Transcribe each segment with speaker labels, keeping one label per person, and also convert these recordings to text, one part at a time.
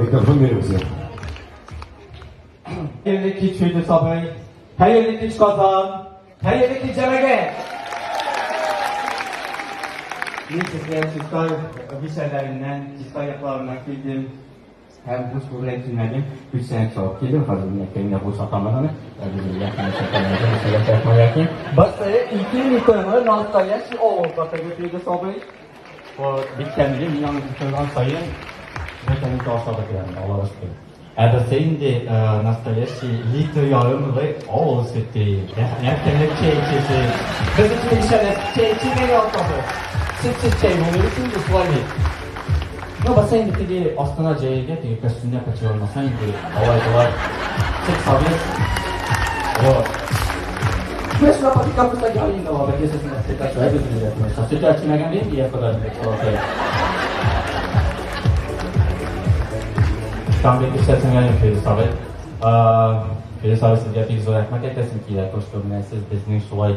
Speaker 1: Микрофон бирегез.
Speaker 2: Хәерле кич, Филүс абый. Хәерле кич, Казан. Хәерле кич, җәмәгать. Мин сезгә Чистай бишәрләреннән, Чистай якларыннан килдем. Һәм бу белән килмәдем. Күчсән чабып килдем. Хәзер мин әйткәндә бу сатамаганы. Басы ике метрлы настоящий авыл катыгы, Филүс абый. Вот, бик тәмле, мин аны торган саен бер тәлинкә ашап бетерәм, Аллага шөкер. Ә берсе инде настоящий литр ярымлы авыл сөте. Рәхмәт, тәмле чәй эчәсе. Без өчен ишәләп чәй эчәргә яратабыз. Сөтсез чәй булмый бит инде, шулай бит. Ну, баса инде теге астына җәелгән, теге костюмнар качып алмаса инде, алай болай. Сөт сабыз. Вот. Менә шуңа папика булса ярый инде алар, бер сөт ачу, әйбер бирә. Сөт ачмаган бит, я Ходай. Там бик эшләсең Фирүс абый. Фирүс абый, сезгә бик зур рәхмәт әйтәсем килә, то, что менә сез безнең шулай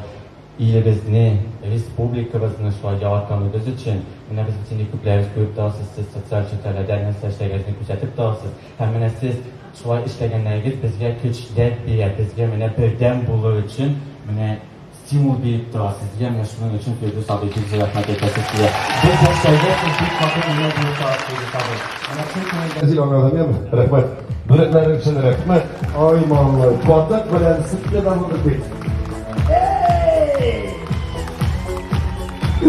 Speaker 2: илебезне, республикабызны шулай яратканыгыз өчен. Менә без бит инде күпләребез күреп торасыз, сез социаль челтәрләрдә нәрсә эшләгәнегезне күзәтеп торасыз. Һәм менә сез шулай эшләгәннәрегез безгә көч, дәрт бирә, безгә менә бердәм булыр өчен менә стимул биреп тора. Сезгә менә шуның өчен, Фирдүс абый, бик зур рәхмәт әйтәсез килә. Без яшьләргә сез бик каты үрнәк булып торасыз, Фирдүс абый. Менә чын күңелдән
Speaker 1: Зил аңладым, рәхмәт. Бүләкләрең өчен рәхмәт. Ай, малай, катык белән сөткә дә булдык бит.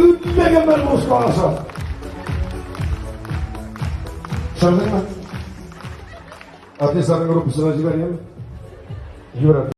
Speaker 1: Үтмәгән бер бушка аша. Шардыңмы? Артистларның группасына җибәрәме? Җибәрәм.